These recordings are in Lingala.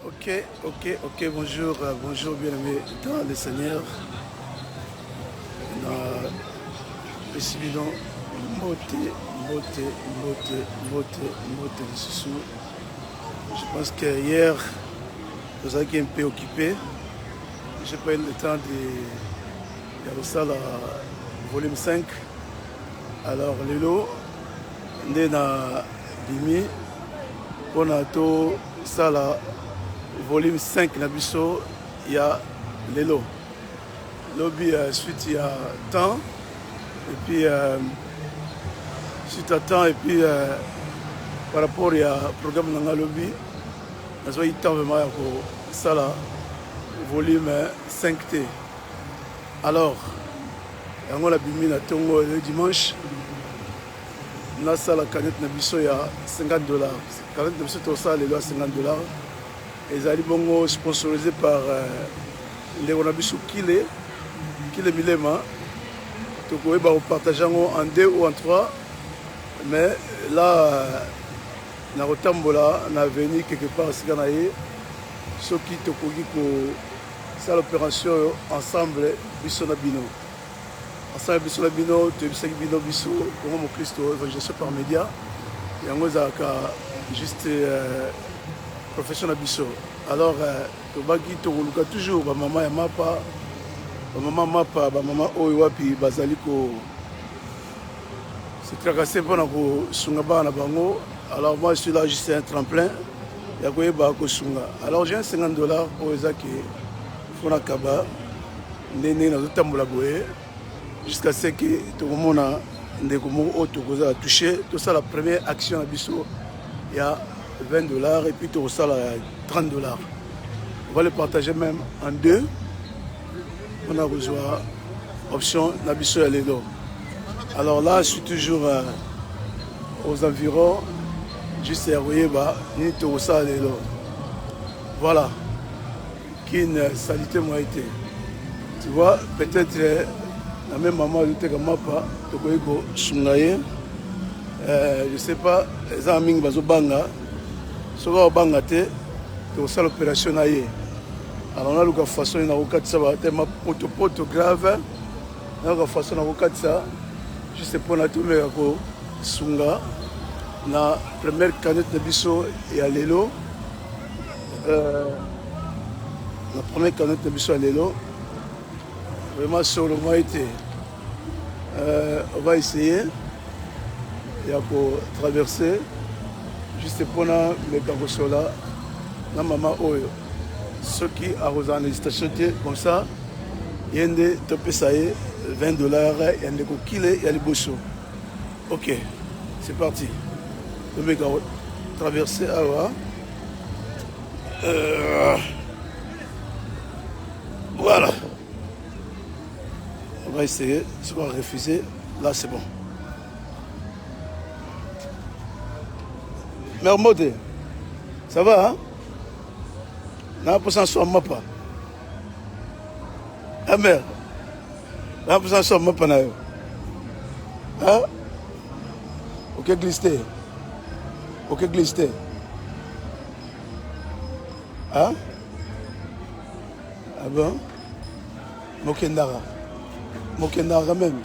Ok, ok, ok, bonjour, euh, bonjour bien-aimé dans le Seigneur. Na pesi bino mbote, mbote, mbote, mbote, mbote lisusu. Je pense que hier, tozalaki un peu occupé. J'ai pas eu le temps de ya kosala volume 5. Alors lelo nde na bimi mpona tosala volume 5 na biso ya lelo lobi uh, suite ya temps et puis uh, suite ya temps et puis uh, par rapport ya programme na ngai lobi nazwaki temps vraiment ya kosala volume 5 te. Alors yango nabimi na ntongo le dimanche nasala cagnotte na biso ya 50 dollars. Cagnotte na biso tosala lelo ya 50 dollars ezali bongo sponsorisé par euh, ndeko na biso Kile Kile Milema. Tokoyeba kopartage yango en deux ou en trois, mais là euh, nakotambola na avenue quelque part esika na ye, soki tokoki kosala opération oyo ensemble biso na bino, ensemble biso na bino. Toyebisaki bino, biso Kongo Mokristo, évangélisation par média, yango ezalaka juste euh, profession na biso. Alors euh, tobaki tokoluka toujours bamama ya mapa, bamama mapa, bamama oyo wapi bazali ko se tracasser mpona kosunga bana na bango. Alors moi, je suis là juste un tremplin ya koyeba kosunga. Alors j'ai un 50 dollars oyo eza ke fo nakaba nde ndenge nazotambola boye jusqu'à ce que tokomona ndeko moko oyo tokozala touché. Tosala première action na biso ya 20 dollars et puis tokosala ya 30 dollars. On va le partager même en deux mpona kozwa option na biso ya lelo. Alors là, je suis toujours euh, aux environs juste ya koyeba nini tokosala lelo. Voilà, Kin salité moi te, tu vois, peut-être euh, na même mama azoteka mapa, tokoki kosunga ye. euh, je sais pas, eza mingi bazobanga. Soki akobanga te, tokosala opération na ye. Alors naluka façon ye nakokatisa batema potopoto grave, naluka façon nakokatisa juste mpona tomeka kosunga na première cagnotte na biso ya lelo, euh, na première cagnotte na biso ya lelo. Vraiment solo moi te, euh, on va essayer ya kotraverser juste mpona meka kosola na mama oyo, soki akozala na hésitation te. Comme ça ye nde topesa ye 20 dollars ya ndeko Kile ya liboso. Ok, c'est parti, tomeka traverser awa. euh, voilà, on va essayer. Ce qu'on va refuser là, c'est bon. Mère Mbote, ça va, hein? Na mposa so mapa. Ah mère, na mposa so mapa na yo. Hein? Ok, église te. Ok, église te. Hein? Ah bon? Mokendaka. Mokendaka quand même.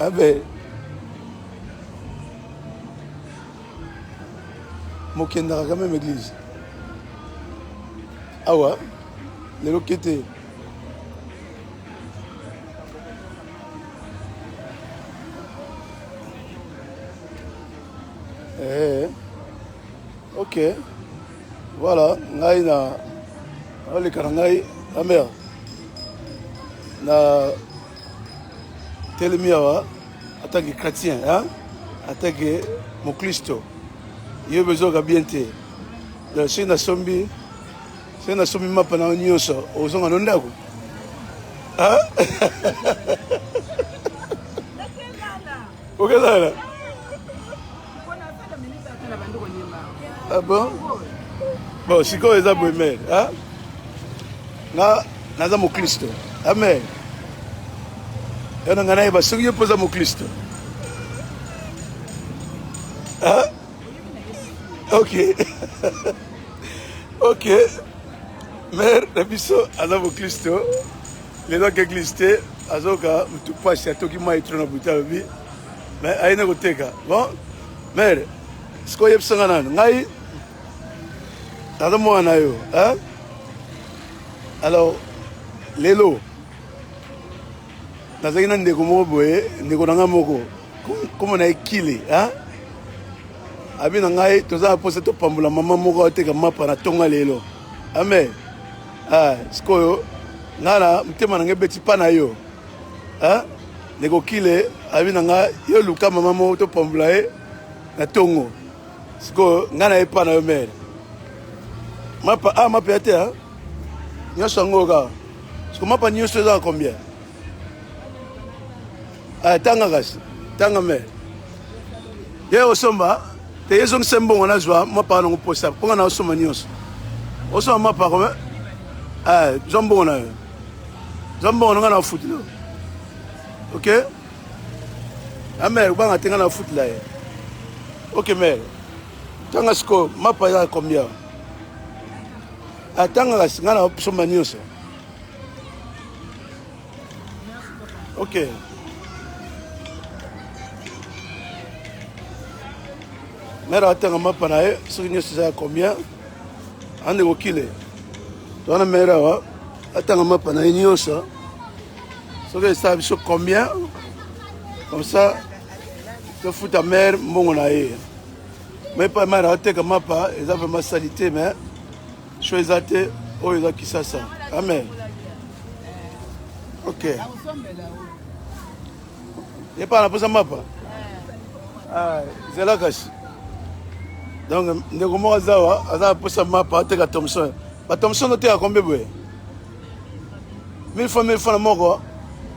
Ah ben. Mokendaka quand même église. Awa lelo kete. Eh, ok, voilà, ngai na naoleka na ngai na mare na telemi awa en tant que chrétien, hein? En tant que moklisto, yo bezoka bien te. Donc soki nasombi mapa na yo nyonso, ozonga no ndako. Hein? Okezala. Ah bon? Bon, sikoyo eza boye mare, hein? Nga naza moklisto, amen. Yo na ngai nayeba soki yo mpo oza moklisto. Hein? Ok. Ok. Mère na biso aza moklisto. Lelo ake église te, azoka mutu pasi atoki mai trop na butu alobi. Mais aye na koteka. Bon, mère, sikoyo oyebisa nga nanu. Ngai naza mwana na yo, hein? Alors, lelo nazalaki na ndeko moko boye, ndeko na ngai moko kombo na ye kile, hein? Abi na ngai toza na mposa topambola mama moko ateka mapa na tonga lelo. Amen. Ah, sikoyo ngai na motema na ngai ebeti mpa na yo. Hein? Ndeko kile abi na ngai yo luka mama moko topambola ye na tongo. Sikoyo ngai na ye mpa na yo mere. Mapa ah mapa ya te hein? Nyonso yango kaka. Sikoyo mapa nyonso eza combien? Ah, tanga kasi. Tanga mere. Ye osomba te ye zongisa mbongo nazwa mapa nango posa mpo nga na osomba nyonso. Osomba mapa combien? Ah, zwa mbongo na yo. Zwa mbongo na nga na ofutela. Ok? Ah mère, obanga te nga na ofutela ye. Ok mère. Tanga sikoyo mapa eza combien? Ah, tanga kasi nga na osomba nyonso. Ok. Mère atanga mapa na ye soki nyonso eza ya combien? Ande kokile. Towana mère awa atanga mapa na ye nyonso soki esala biso combien? Comme ça tofuta mère mbongo na ye. Mais pas mère ateka mapa eza vraiment salité mais Choix eza te oyo eza Kisasa. Amen. Ok. Ye pa na posa mapa. Ah, zela kasi. Donc ndeko moko aza wa aza na posa mapa ateka Thomson. Ba Thomson oteka combien boye? 1000 francs 1000 francs na moko.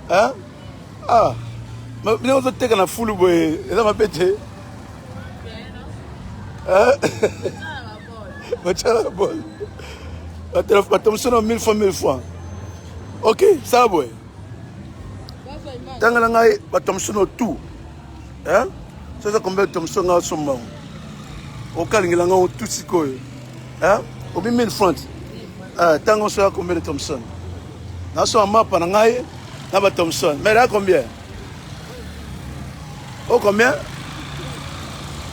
Hein? Ah. Mais bino ozoteka na fulu boye eza mabe te. Hein? Batiala bol. Batomso na 1000 francs 1000 francs. Ok, sala boye. Tanga na ngai batomso no tout. Hein? Ça ça combien de tomso nga osomba ngo? Okalingela nga tout sikoyo. Hein? Obi 1000 francs. Ah, tanga osoya combien de Thomson? Nasomba mapa na ngai na ba Thomson. Mais là combien? Oh combien?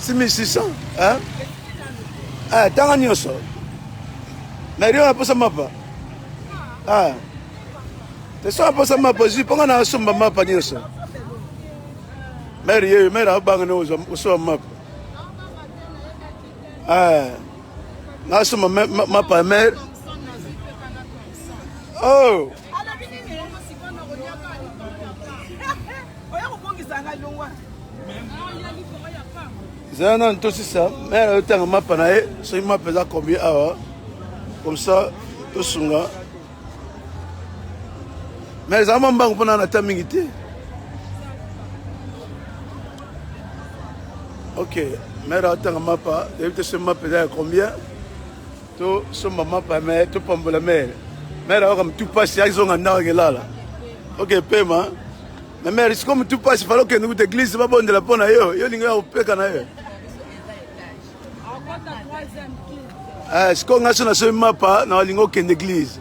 6600, hein? Ah, tanga nyonso. Mais yo naposa mapa. Ah. Te so naposa mapa zwi mpo nga na asomba mapa nyonso. Mère yeyo, mère abanga ne osomba mapa. Ah. Nasomba mapa ya mère. Oh. Zala nanu tosisa mère ayotanga mapa na ye soki mapa eza combien awa comme ça tosunga mais ezala mwa mbangu mpona na ta mingi te. Ok, mère atanga mapa yebi te soki mapa eza ya combien tosomba mapa me topambola mère. Mère ayoka motu mpasi azonga ndako akelala. Ok, pema. Mais mère, sikoyo motu mpasi fala okende kuta eglise babondela mpo na yo, yo olingi ya kopeka na yo. Eh, sikoyo ngai so nasomi mapa na olingi okende eglise.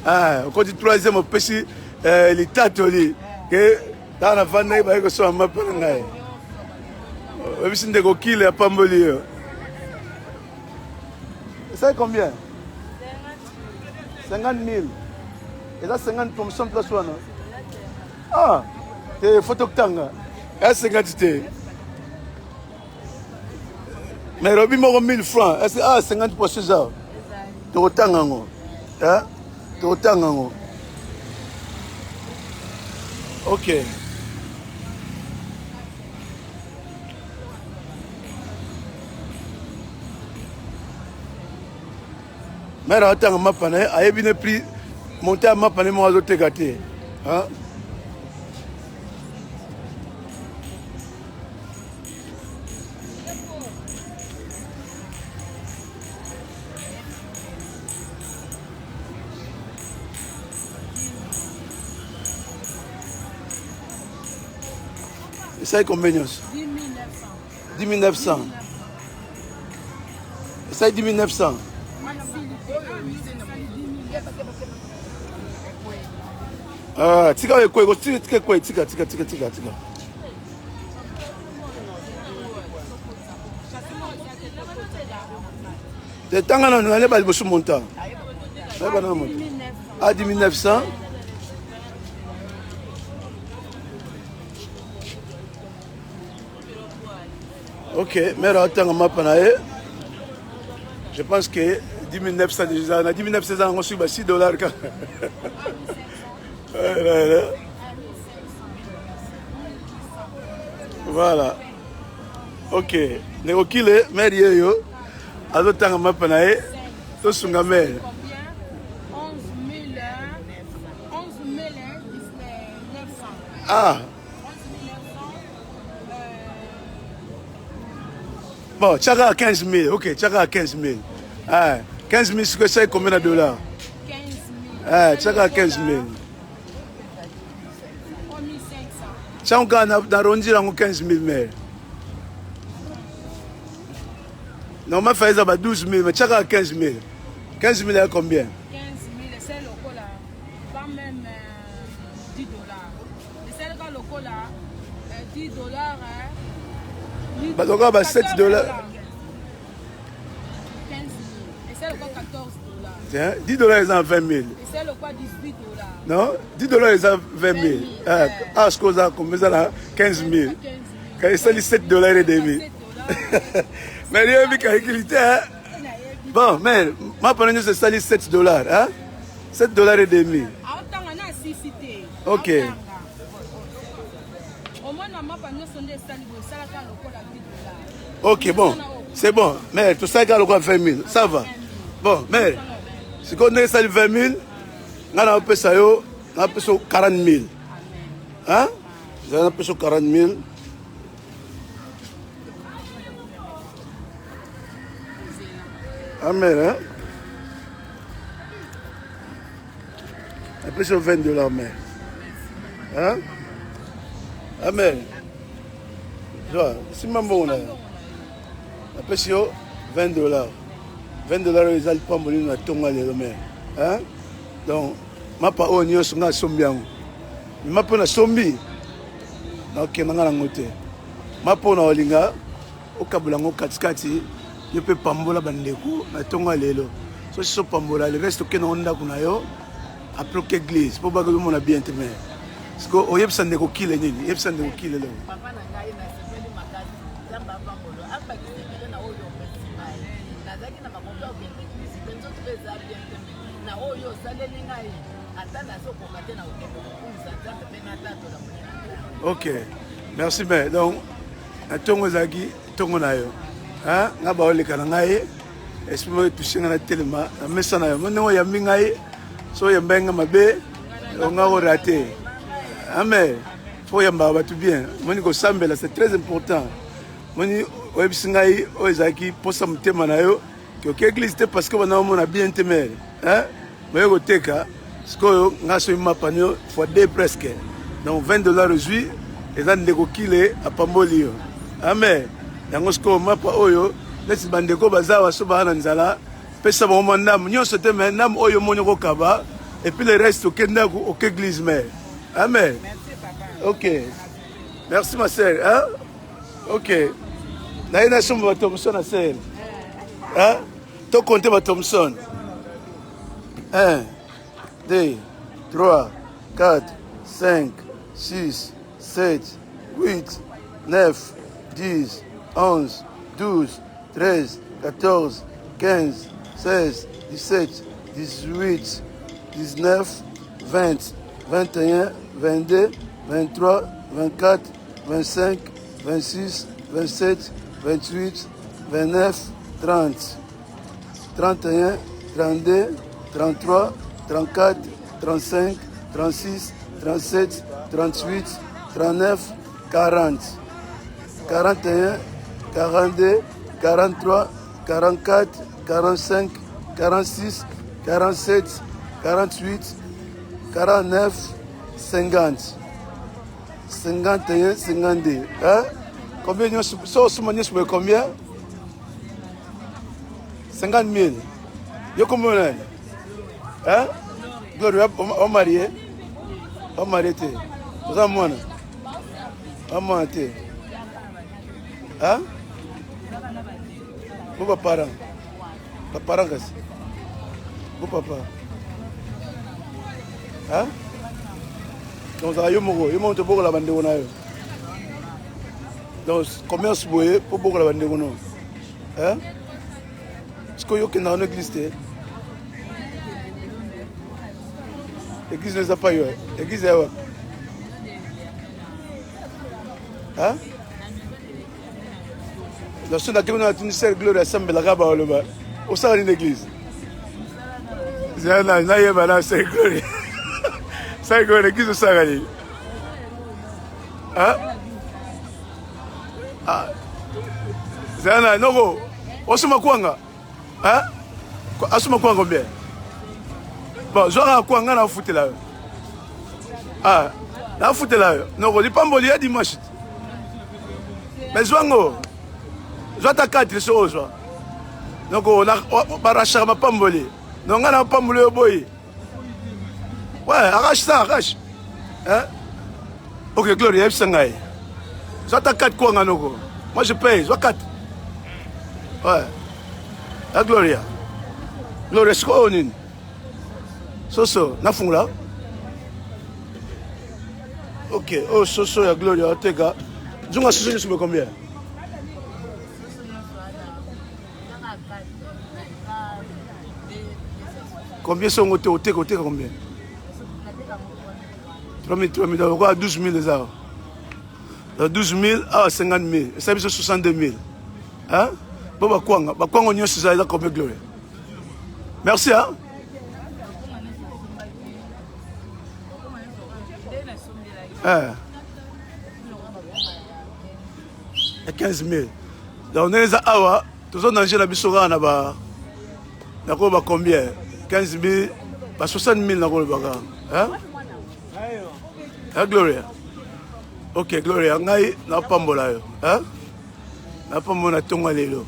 Eh, okoti troisième opesi eh, litatoli ke ntango nafandaki baye kosomba mapa na ngai. Oyebisi ndeko kile apamboli yo. Esali combien? 50 000. Eza 50 Thomson place wana. Ah, te faut tokutanga. Ya 50 te. Mais lobi moko 1000 francs. Est-ce ah 50 poisson eza? Tokotanga yango. Hein? Tokotanga yango. Ok. Mère atanga mapa na ye ayebi ne prix monte ya mapa ne moko azoteka te. Hein? Esali combien nyonso? 10 900. Esali 10900. Ah, tika ekwe, tika tika ekwe, tika tika tika tika tika. Te tanga nanu nayeba liboso montant. Nayeba nanu montant. Ah, 10900. Ok, mère atanga mapa na ye. Je pense que 10 900 déjà, na 10 900 eza yango soki ba 6 dollars kaka. Voilà. Ok, ndeko kile mère yeyo azotanga mapa na ye tosunga mère. Ah. Bon, tiaka 15 000. Ok, tiaka 15 000. Ah, 15 000 sikoyo esali combien na dollars? 15 000. Ah, tiaka 15 000. Tiango kaka na, na rondi yango 15 000 mère. Normal fa eza ba 12 000, mais tiaka 15 000. 15 000 ya combien? 15 000 c'est lokola pas même euh, 10 dollars. Esalaka lokola 10 euh, dollars. Bazoka ba 7 dollars. 15 000. Tiens, 10 dollars eza 20 000. Non, 10 dollars eza 20 000. Ah, ah ce que combien ça là 15 000. Quand esali 7 dollars et demi. Mais yebi calcul te. Bon, mais mapa na nyonso esali 7 dollars, hein? 7 dollars et demi. Ok. Ok, bon, c'est bon. Mais tout ça, lokola 20 000, ça va. Bon, mais sikoyo ndenge esali 20 000, ngai napesa yo, napesa yo 40 000. Hein? Napesa yo 40 000. Amen, hein? Napesi yo 20 dollars, mère. Hein? Amen. Zwa, simba mbongo na yo. Napesi yo 20 dollars. 20 dollars oyo eza lipamboli na ntongo ya lelo mère. Hein? Donc, mapa oyo nyonso ngai asombi yango. Mapa oyo nasombi, nakokenda ngai nango te. Mapa oyo nakolinga okabola yango katikati yo mpe pambola bandeko na ntongo ya lelo soki so pambola le reste okende yango ndako na yo après oke église mpo baki ozomona bien te mais siko oyebisa ndeko kile nini yebisa ndeko kile lelo papa na ngai nasepeli makasi nzambe apambolo abakisa ebele na oyo opesi ngai nazalaki na makoki ya kokende eglise te nzoto mpe eza bien te me na oyo osaleli ngai ata nazokoka te na kokende kokumisa nzambe mpe natatola monene ok merci mais donc na ntongo ezalaki ntongo na yo nga baoleka na ngai esprit moko etouche ngai natelema na mesa na yo mo ndenge oyambi ngai so oyambaki ngai mabe onga korate ame fo oyambaka bato bien moni kosambela c'est très important moni oyebisi ngai oyo ezalaki mposa motema na yo oke église te parce que bana omona bien te mere boye koteka sikoyo ngai soki mapa nio fois deux presque donc 20 dollars ozwi eza ndeko kile apamboli yo amen yango sikoyo mapa oyo neti bandeko baza awa so baa na nzala pesa bango mwa ndambo nyonso te me ndambo oyo omoni okokaba et puis le reste oke ndako oke église mare amen ok merci ma sœur hein? ok naye nasomba ba thomson na sœur hein? To compter ba Thomson. 1, 2, 3, 4, 5, 6, 7, 8, 9, 10, 11, 12, 13, 14, 15, 16, 17, 18, 19, 20, 21, 22, 23, 24, 25, 26, 27, 28, 29, 30, 31, 32, 33, 34, 35, 36, 37, 38, 39, 40, 41, 42, 43, 44, 45, 46, 47, 48, 49, 50. 51, 52. Hein? Combien nyonso? So osuma nyonso boye combien? 50 000 yo kombo nani hein gloria omarie omarie te oza mwana omwana te hein bo baparent baparent kasi bo papa hein donc ozala yo moko yo moko tobokola bandeko na yo donc commerce boye mpo bokola bandeko no hein sikoyo okendaka no église te église no eza pai yo église ya wapi hein na so nakei kuna natuni sœur gloire asambelaka baloba osala nini église zana nayeba na sœur gloire sœur gloire église osalaka nini hein Ah. Zana noko osoma kwanga. Hein? Asoma kwanga combien? Bon, zwaka kwanga na futela yo. Ah, na futela yo. Noko lipamboli ya dimanche. Mais zwango. Zwa ta 4 so ozwa. Noko na barachaka mapamboli. Donc nga na pamboli yo boyi. Ouais, arrache ça, arrache. Hein? Ok, Gloria, yebisa ngai. Zwa ata 4 kwanga noko. Moi je paye, zwa 4. Ouais. Ah Gloria. Gloria, sikoyo nini? Soso, nafungola. Ok, oh soso ya Gloria oteka. Nzunga soso nyonso combien? Combien songo te oteka oteka combien? 3000 3000 lokola 12000 eza awa. 12 000 awa 50 000 esali biso 62 000 hein? Bo bakwanga bakwanga nyonso eza eza combien gloria? Merci hein? Eh. 15 000 donc ndenge eza awa tozo nanger na biso kaka na ba nakoloba combien 15 000 ba 60 000 nakoloba kaka hein? Gloria ok Gloria ngai napambola yo hein? napambola na ntongo ya lelo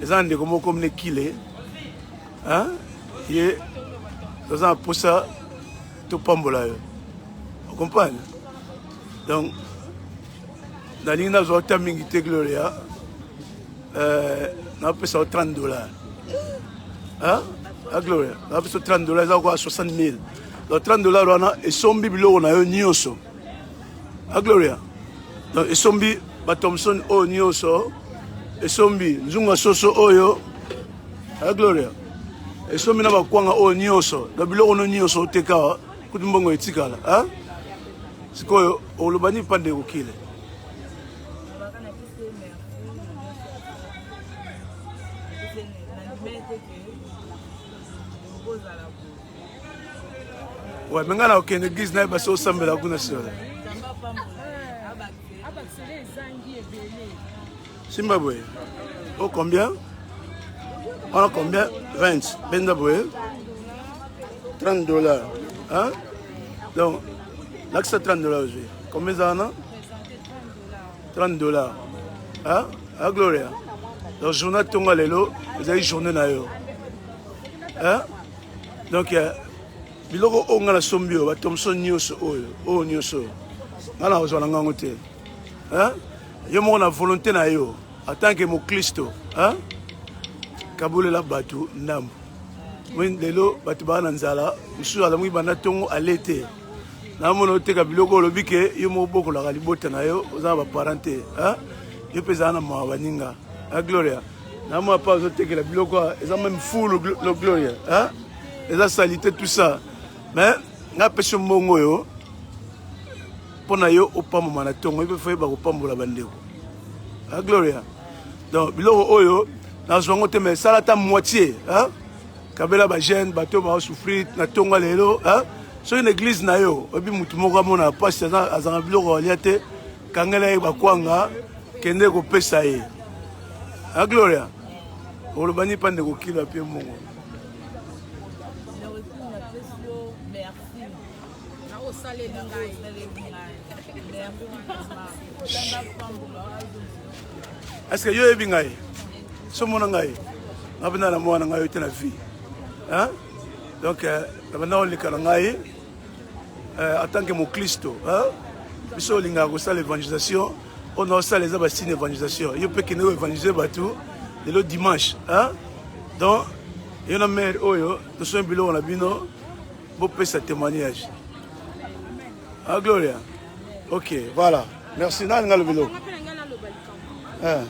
eza na ndeko moko mne kile hein? ye toza na mposa topambola yo okomprendre donc nalingi nazwa ata mingi te gloria euh, napesa yo 30 dollars hein? gloria napesa yo 30 dollars eza koa 60 000 donc 30 dollars wana esombi biloko na yo nyonso a gloria donc esombi bathomson oyo nyonso esombi nzunga soso oyo a gloria esombi na bakwanga oyo nyonso donc biloko no nyonso oteka kutu mbongo etikala hein? Sikoyo oloba nini mpa ndeko kile? Ouais, mais nga na okende église na ye basi osambela kuna solo. Simba boye. Oh combien? On a combien? 20. Benda boye. 30 dollars. Hein? Donc, lakisa 30 dollars ozwi. Combien eza wana? 30 dollars. Hein? Ah, Gloria. Donc, journée tonga lelo, ezali journée na yo. Hein? Donc, euh, biloko oyo ngai nasombi oyo batomso nyonso oyo oyo nyonso oyo ngai nakozwa na ngango te hein? Yo moko na volonté na yo en tant que moklisto hein? Kabolela bato ndambo. Moi lelo bato baa na nzala, mosusu alamuki banda ntongo ale te. Namona oteka biloko olobi ke yo moko bokolaka libota na yo oza na baparent te hein? Yo mpe ezala na mawa baninga hein, Gloria? Namona pa ozotekela biloko eza meme fulu Gloria hein? Eza salite tout ça mais nga pesi yo mbongo oyo mpo na yo opambama na ntongo yo mpe foyeba kopambola bandeko ah, gloria donc biloko oyo nazwa yango te mais sala ata moitié hein? kabela bajeune bato oyo baosouffrir na ntongo ya lelo hein? soki na église na yo oyebi motu moko amona mpasi azanga biloko alia te kangela ye bakwanga kende kopesa ye ah, gloria oloba nini mpa ndeko kilo apie mbongo Est-ce que yo oyebi ngai? So mona ngai. Nga mpenza na mwana ngai yo te na vie. Hein? Donc, euh, nabanda koleka na ngai euh, en tant que moklisto. Hein? Biso olingaka kosala evangelisation, oyo naosala eza basigne evangelisation. Yo mpe kende koevangelize bato lelo dimanche. Hein? Donc, yo na mare oyo tosombi biloko na bino bopesa témoignage. Ah, Gloria. Ok, voilà. Merci. Nani nga lobi eloko? Eh.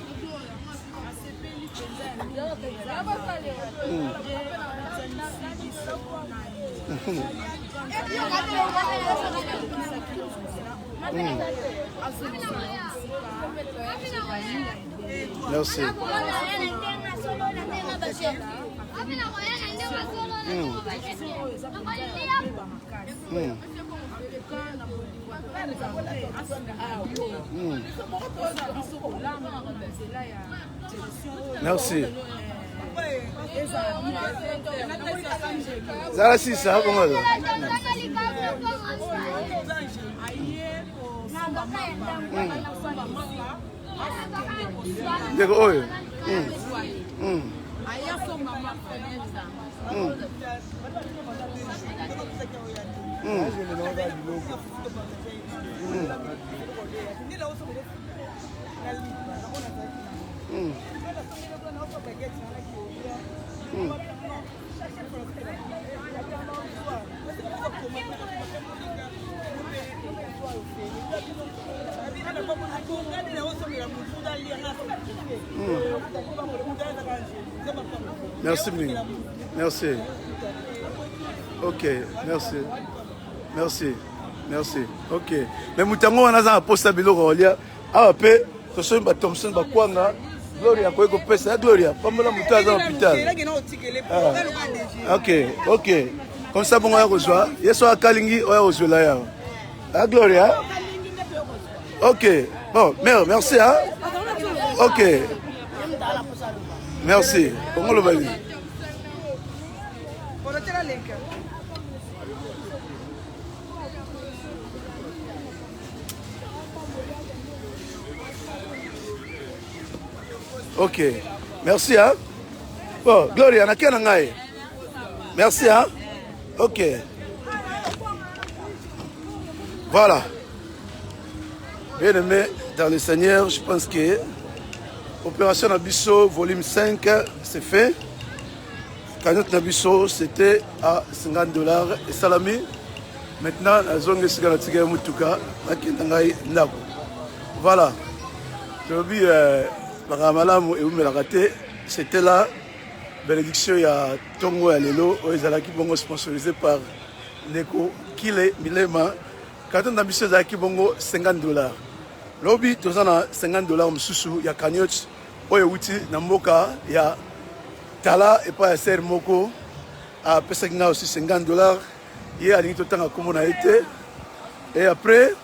Merci. Mm. Mm. Merci. Zala sisa bongo. Ndeko oyo. Mm. Mm. Mm. Mm. Mm. Mm. Merci mingi. Merci. Ok, merci. Merci. Merci. Ok. Mais moto yango wana aza na posa biloko kolia. Awa mpe tosombi ba Thomson bakwanga. Gloria akoki kopesa ya Gloria pambola moto aza na hôpital. Ah. Ok, ok. Comme ça bongo ya kozwa. Ye so akalingi oya kozwela ya. Ah Gloria. Ok. Bon, mère, merci hein. Ok. Merci. Bongo loba nini? Ok. Merci hein. Bon, Gloria, nakia na ngai. Merci hein. Ok. Voilà. Bien aimé dans le Seigneur, je pense que Opération Nabiso, volume 5, c'est fait. Cagnotte Nabiso, c'était à 50 dollars et salami. Maintenant, la zone de Sigala Tigre Mutuka, nakenda ngai ndako. Voilà. Tolobi euh, makambo malamu eumelaka te. C'était là bénédiction ya tongo ya lelo oyo ezalaki bongo sponsorisé par ndeko Kile Milema. Carton na biso ezalaki bongo 50 dollars. Lobi toza na 50 dollars mosusu ya cagnotte oyo euti na mboka ya Tala epai ya sere moko apesaki ngai aussi 50 dollars. Ye alingi totanga nkombo na ye te. Et après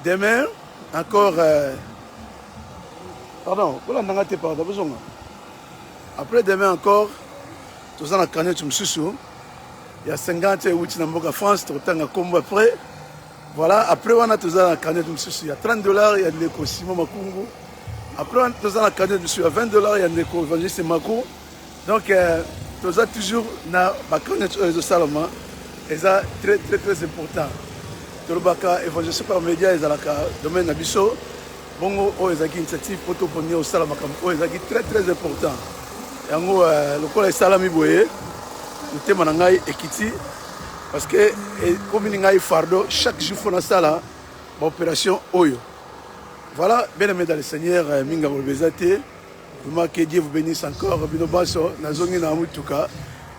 demain encore euh, pardon bolanda ngai te pardon bozonga après demain encore toza na cagnotte mosusu ya 50 euti na mboka France tokotanga nkombo après Voilà, après wana toza na cagnotte mosusu ya 30 dollars ya ndeko Simon Makungu. Après wana toza na cagnotte mosusu ya 20 dollars ya ndeko Evangeliste Mako. Donc euh, toza toujours na ba cagnotte oyo ezosalama eza très très très important. Tolobaka évangélisation par média ezalaka domaine na biso. Bongo oyo ezalaki initiative mpo toponi osala makambo oyo ezalaki très très important. Yango euh, lokola esalami boye motema na ngai ekiti parce que ekomi ngai fardeau chaque jour fo nasala baopération oyo. Voilà, bien aimé dans le Seigneur, euh, minga koloba eza te. Vraiment que Dieu vous bénisse encore bino banso nazongi na motuka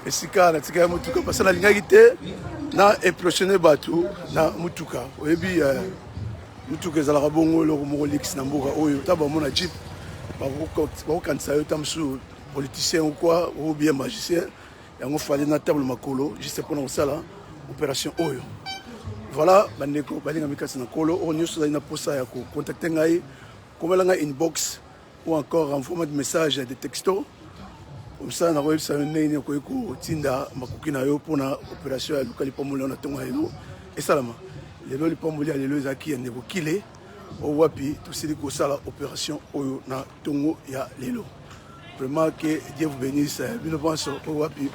esika natikaki motuka parce que nalingaki te na impressionne bato na motuka oyebi euh, Mutuka ezalaka bongo eloko moko luxe na mboka oyo ta bamona jeep bakokanisa yo ta mosusu politicien ou quoi ou bien magicien yango fale na table makolo juste mpona kosala opération oyo voilà bandeko balingami kasi na nkolo oyo nyonso ozali na mposa ya kocontacte ngai komela ngai inbox ou encore en format de message de texto mosala nakoyebisa yo ndenge nini okoki kotinda makoki na yo mpona opération ya luka lipamboli na ntongo ya lelo esalama lelo lipamboli ya lelo ezalaki ya ndeko kile oyo wapi tosili kosala opération oyo na ntongo ya lelo. Vraiment que Dieu vous bénisse. Bino banso oyo wapi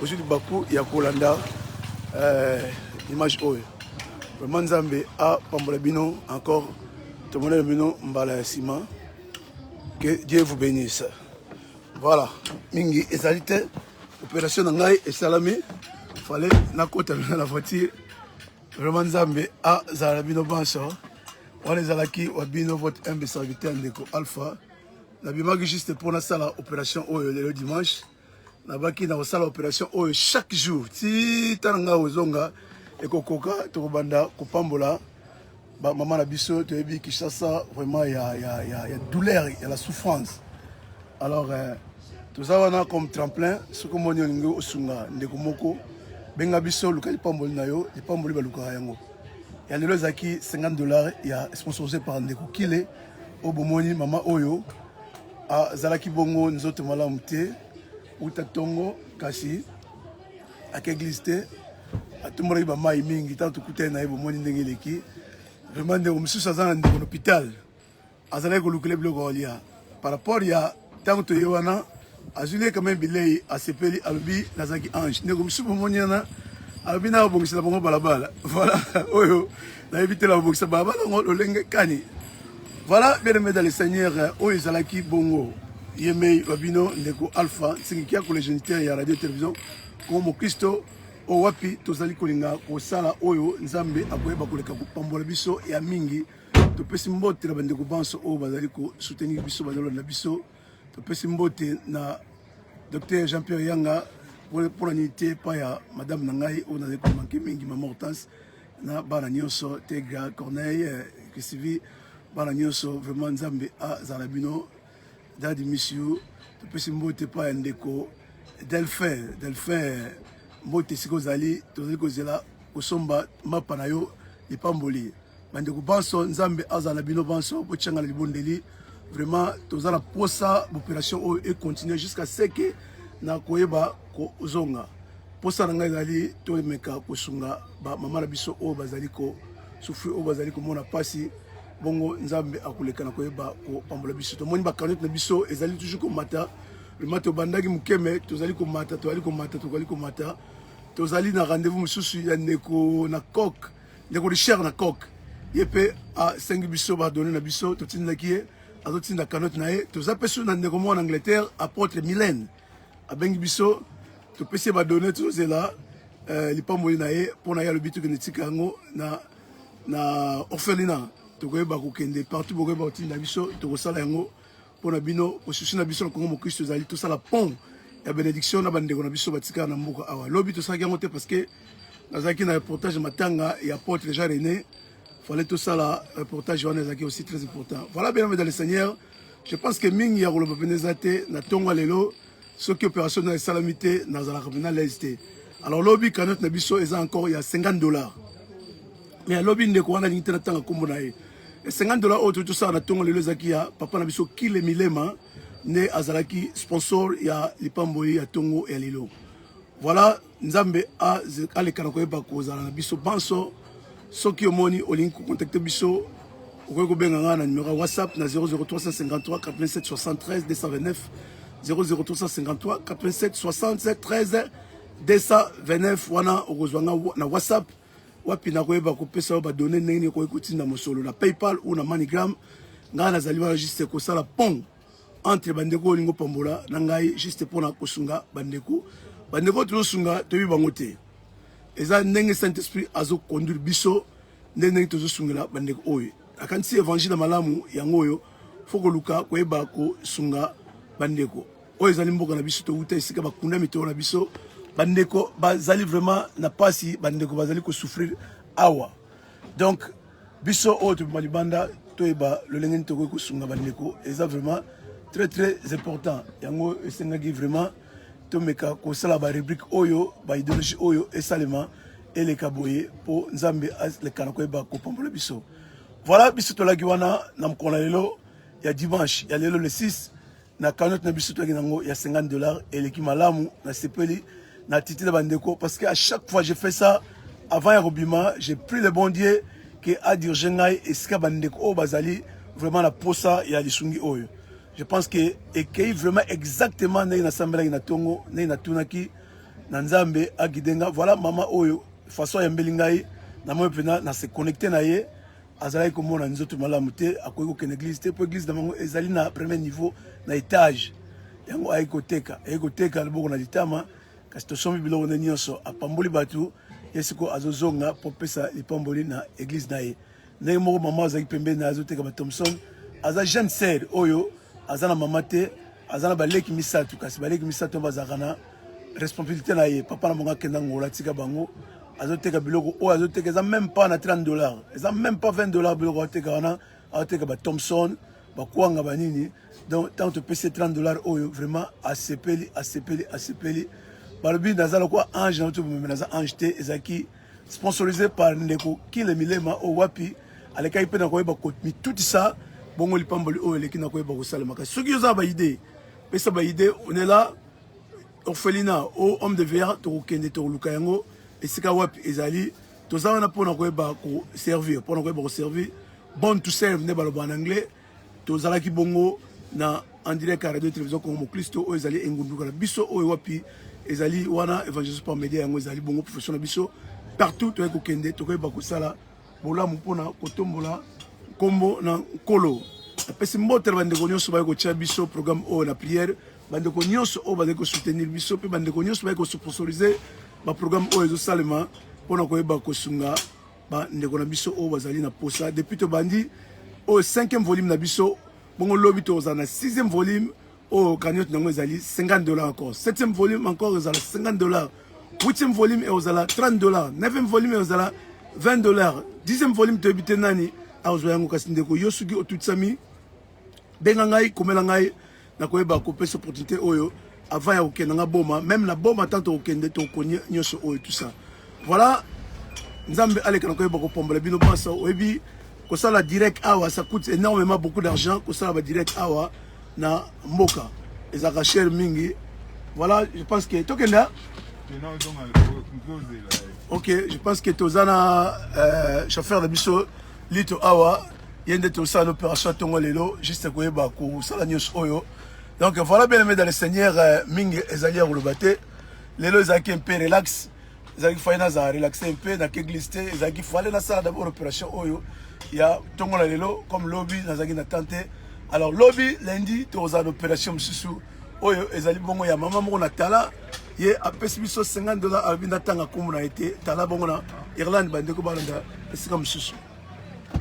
ozwi libaku ya kolanda euh, image oyo. Vraiment Nzambe apambola bino encore tomonela bino mbala ya nsima. Que Dieu vous bénisse. Voilà, mingi ezali te opération na ngai esalami fallait nakota na voiture vraiment Nzambe azala na bino banso. Wana ezalaki wa bino votre humble serviteur ndeko Alpha. Nabimaki juste mpo nasala opération oyo lelo dimanche. Nabaki na kosala opération oyo chaque jour ti tala ngai ozonga ekokoka tokobanda kopambola ba mama na biso. Toyebi Kinshasa vraiment ya, ya, ya, ya douleur ya la souffrance. Alors euh, toza wana comme tremplin. Soki omoni olingi osunga ndeko moko, benga biso, luka lipamboli na yo. Lipamboli balukaka yango. Ya lelo ezalaki 50 $ ya sponsorisé par ndeko Kile oyo bomoni. Mama oyo azalaki bongo nzoto malamu te uta ntongo, kasi ake église te, atumbolaki bamai mingi. Ntango tokutani na ye, bomoni ndenge eleki. Vraiment ndeko mosusu aza na ndeko na hôpital, azalaki kolukela biloko kolia. Par rapport ya ntango toye wana, azwili ye quand même bilei, asepeli, alobi nazalaki ange. Ndeko mosusu bomoni wana alobi na kobongisela bango balabala. Voilà, oyo nayebi te na kobongisa balabala yango lolenge kani. Voilà, bien aimé dans le Seigneur, oyo ezalaki bongo ye mei wa bino ndeko Alpha Nsingikia, le géniteur ya radio télévision Kongo Mokristo, oyo wapi tozali kolinga kosala oyo Nzambe akoyeba koleka kopambola biso ya mingi. Topesi mbote na bandeko banso oyo bazali kosoutenir biso, bazolanda biso. Topesi mbote na docteur Jean-Pierre Yanga mpona nini te, pa ya madame na ngai oyo nazali komanke mingi, mama Hortense, na bana nyonso, Tegra, Corneille, Christivi, bana nyonso. Vraiment Nzambe azala bino. Dadi misiu, topesi mbote pa ya ndeko Delphin. Delphin, mbote esika ozali, tozali kozela kosomba mapa na yo lipamboli. Bandeko banso, Nzambe azala na bino banso. Botianga na libondeli. Vraiment toza na posa opération oyo econtinue jusqu'à ce que na koyeba kozonga. Posa na ngai ezali tomeka kosunga bamama na biso oyo bazali kosouffrir, oyo bazali komona mpasi. Bongo Nzambe akoleka na koyeba kopambola biso. Tomoni bacagnotte na biso ezali toujours komata. Vraiment tobandaki mokeme, tozali komata, tozali komata, tozali komata. Tozali na rendez-vous mosusu ya ndeko na coq, ndeko Richard na coq. Ye mpe asengi biso badonnées na biso, totindaki ye, azotinda cagnotte na ye. Toza mpe su na ndeko moko na Angleterre, apôtre Milene, abengi biso, topesi ye badonnées, tozozela lipamboli na ye. Mpo na ye alobi tokende tika yango na orphelinat. Tokoyeba kokende partout, bokoyeba kotinda biso, tokosala yango mpo na bino. Kosusi na biso na Kongo Mokristo ezali tosala pont ya bénédiction na bandeko na biso batikala na mboka awa. Lobi tosalaki yango te parce que nazalaki na reportage matanga ya apôtre Jean René. Fallait tosala reportage wana, ezalaki aussi très important. Voilà, bien aimé dans le Seigneur, je pense que mingi ya koloba pene eza te na ntongo ya lelo. Soki opération na esalami te, nazalaka mpena l'aise te. Alors lobi cagnotte na biso eza encore ya 50 $, mais alobi ndeko wana alingi te natanga nkombo na ye. 50 $ oyo tosala na ntongo lelo ezalaki ya papa na biso Kile Milema, nde azalaki sponsor ya lipamboli ya ntongo ya lelo. Voilà, Nzambe aleka na koyeba kozala na biso banso. Soki omoni olingi kocontacter biso, okoki kobenga ngai na numéro ya WhatsApp na 00353 87 73 229, 00353 87 73 229. Wana okozwa nga na WhatsApp, wapi nakoyeba kopesa yo badonnées ndenge nini okoki kotinda mosolo na PayPal ou na MoneyGram. Ngai nazali wana juste kosala pont entre bandeko olingi opambola na ngai, juste mpona kosunga bandeko. Bandeko tozosunga, toyebi bango te. Eza ndenge Saint Esprit azoconduire biso, nde ndenge tozosungela bandeko oyo. Akanisi évangile ya malamu yango oyo fo koluka koyeba kosunga bandeko oyo ezali mboka na biso. Towuta esika bakunda mitolo na biso. Bandeko bazali vraiment na pasi, bandeko bazali kosouffrir awa. Donc biso oyo tobima libanda, toyeba lolenge nini tokoki kosunga bandeko. Eza vraiment très très important. Yango esengaki vraiment tomeka kosala barubrique oyo, baidéologie oyo esalema eleka boye, mpo Nzambe aleka na koyeba kopambola biso. Voilà, biso tolaki wana na mokolo na lelo ya dimanche ya lelo le 6 na cagnotte na biso toyaki nango ya 50 $. Eleki malamu, nasepeli na titile bandeko, parce que à chaque fois je fais ça, avant ya kobima, j'ai pris le bon Dieu ke adirige ngai esika bandeko oyo bazali vraiment na posa ya lisungi oyo. Je pense que ekei vraiment exactement ndenge nasambelaki na tongo, ndenge natunaki na Nzambe aguide nga. Voilà mama oyo façon ayambeli ngai, namoni mpenza na se connecte na ye. Azalaki komona nzoto malamu te, akoki kokende église te mpo église na bango ezali na premier niveau na étage. Yango ayaki koteka, ayaki koteka loboko na litama, kasi tosombi biloko nde nyonso, apamboli bato. Ye sikoyo azozonga mpo pesa lipamboli na église na ye. Ndenge moko mama azalaki pembeni na ye azoteka ba Thomson, aza jeune sœur oyo aza na mama te, aza na baleki misato, kasi baleki misato bazalaka na responsabilité na ye. Papa na bango akenda Ngola, atika bango, azoteka biloko oyo azoteka eza même pas na 30 $, eza même pas 20 $. Biloko azoteka wana, azoteka ba Thomson, bakwanga, banini. Donc ntango topesi 30 $ oyo, vraiment asepeli, asepeli, asepeli. Balobi naza lokola ange na tobomeme, naza ange te. Ezalaki sponsorisé par ndeko Kile Milema oyo wapi alekaki mpe na koyeba mitutisa bongo lipamboli oyo eleki na koyeba kosalema. Kasi soki oza na baidée, pesa baidée. On est là, orphelinat o homme de veillard, tokokende tokoluka yango esika wapi ezali. Toza wana mpona koyeba koservir, mpona koyeba koservir. Born to serve nde baloba en anglais. Tozalaki bongo na en direct ya Radio Télévision Congo Moklisto, oyo ezali engunduka na biso, oyo wapi ezali wana évangélisation par média. Yango ezali bongo profession na biso. Partout toyei kokende, tokoyeba kosala bolamu mpona kotombola nkombo na Nkolo. Napesi mbote na bandeko nyonso baye kotia biso programme oyo na prière, bandeko nyonso oyo bazali kosoutenir biso, mpe bandeko nyonso baye kosponsoriser baprogramme oyo ezosalema mpona koyeba kosunga bandeko na biso oyo bazali na posa. Depuis tobandi oyo cinquième volume na biso, bongo lobi tozala na sixième volume oyo cagnotte nango ezali 50 $. Encore septième volume encore ezala 50 $, huitième volume ekozala 30 $, neuvième volume ekozala 20 $, 10e volume toyebi te nani akozwa yango. Kasi ndeko, yo soki otutisami, benga ngai, komela ngai, nakoyeba kopesa opportunité oyo avant ya kokende nga Boma. Même na Boma, tant tokokende, tokonie nyonso oyo, tout ça. Voilà, Nzambe aleka na koyeba kopombola bino banso. Oyebi kosala direct awa, ça coûte énormément beaucoup d'argent. Kosala badirect awa na mboka ezalaka cher mingi. Voilà, je pense que tokenda. Ok, je pense que toza na chauffeur na biso Lito awa, ye nde tosala l'opération ntongo lelo, juste koyeba kosala nyonso oyo. Donc voilà, bien aimé dans le Seigneur, mingi ezali ya koloba te. Lelo ezalaki un peu relax, ezalaki fallait nazala relaxé un peu na église te, ezalaki fallait nasala d'abord opération oyo ya ntongo na lelo. Comme lobi nazalaki na temps te, alors lobi lundi tokozala na opération mosusu oyo ezali bongo ya mama moko na tala. Ye apesi biso 50 $, alobi natanga nkombo na ye te. Tala bongo na Irlande, bandeko balanda esika mosusu.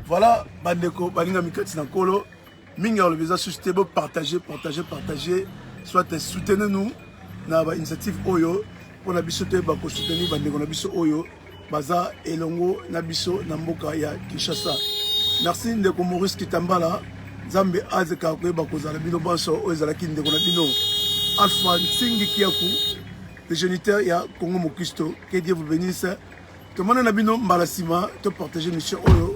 Voilà, bandeko balingami kati na Nkolo, mingi alobi eza susu te. Bopartage, partage, partage, soit soutenez nous na bainitiative oyo mpona biso toyeba kosoutenir bandeko na biso oyo baza elongo na biso na mboka ya Kinshasa. Merci ndeko Maurice Kitambala, Nzambe azeka koyeba kozala bino banso. Oyo ezalaki ndeko na bino Alpha Nsingi Kiaku, le géniteur ya Congo Mokristo. Que Dieu vous bénisse. Tomona na bino mbala nsima. Topartage mission oyo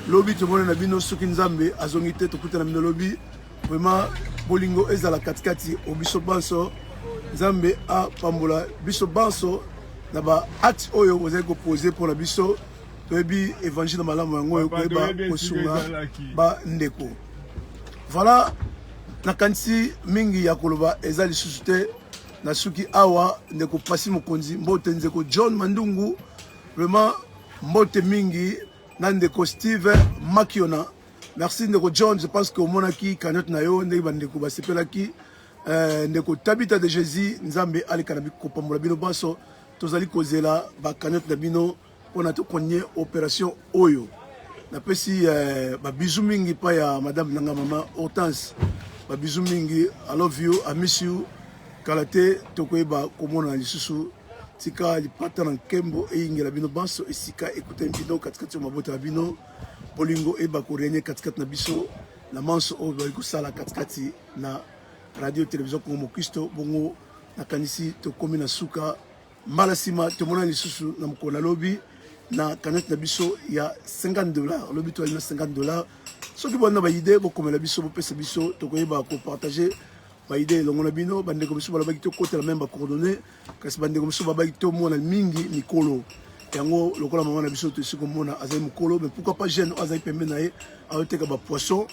lobi, tomona na bino. Soki Nzambe azongi te, tokutana bino lobi. Vraiment, bolingo ezala katikati o biso banso. Nzambe apambola biso banso na baacte oyo bozali kopose mpona biso. Toyebi évangile malamu yango oyo koyeba kosunga bandeko. Voilà, nakanisi mingi ya koloba eza lisusu te. Nasuki awa. Ndeko Pasi Mokonzi, mbote. Ndeko John Mandungu, vraiment mbote mingi na ndeko Steve Makiona. Merci ndeko John, je pense que omonaki cagnotte na yo ndenge bandeko basepelaki. Ndeko Tabita de Jésus, Nzambe aleka na kopambola bino banso. Tozali kozela bacagnotte na bino mpona tokonie opération oyo. Napesi babisous mingi pa ya madame nanga, mama Hortense, babisous mingi. I love you, I miss you. Kala te tokoyeba komona lisusu. Tika lipata na nkembo eyingela bino banso esika ekutani bino katikati ya mabota na bino. Bolingo eyeba korégner katikati na biso na manso oyo bazali kosala katikati na Radio Télévision Congo Mokristo. Bongo nakanisi tokomi na suka. Mbala nsima tomona lisusu na mokolo na lobi na cagnotte na biso ya 50 $. Lobi toali na 50 $. Soki bona baidée, bokomela biso, bopesa biso, tokoyeba kopartage baidée elongo na bino. Bandeko mosusu balobaki tokotela même bacoordonnées, kasi bandeko mosusu babaki tomona mingi mikolo. Yango lokola mama na biso tosi komona azali mokolo, mais pourquoi pas jeune oyo azali pembeni na ye azoteka bapoisson.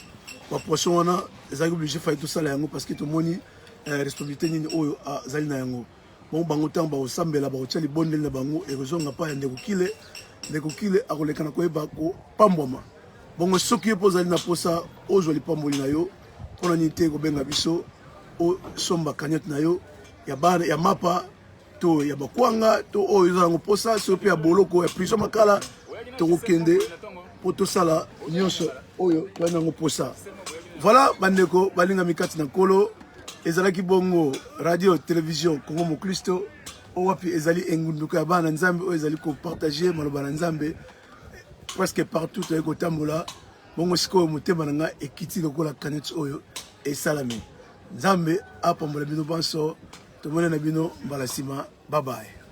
Bapoisson wana ezalaki oblige fai tosala yango parce que tomoni eh, responsabilité nini oyo azali na yango. Bongo bango ntango bakosambela, bakotia libondeli na bango, ekozonga pa ya ndeko Kile. Ndeko Kile akoleka na koyeba kopambwama. Bongo soki yo mpo ozali na mposa ozwa lipamboli na yo, mpo na nini te kobenga biso osomba cagnotte na yo ya bana ya mapa to ya bakwanga to oyo eza yango mposa, soki mpe ya boloko ya prison Makala, tokokende mpo tosala nyonso oyo toyani yango mposa. Voilà bandeko balingami kati na Nkolo, ezalaki bongo radio télévision Congo Moklisto, oyo wapi ezali engunduka ya bana Nzambe oyo ezali kopartage maloba na Nzambe presque partout toyei kotambola. Bongo sikoyo motema na ngai ekiti lokola cagnotte oyo esalami. Nzambe apambola bino banso, tomoni na bino mbala nsima. Bye bye.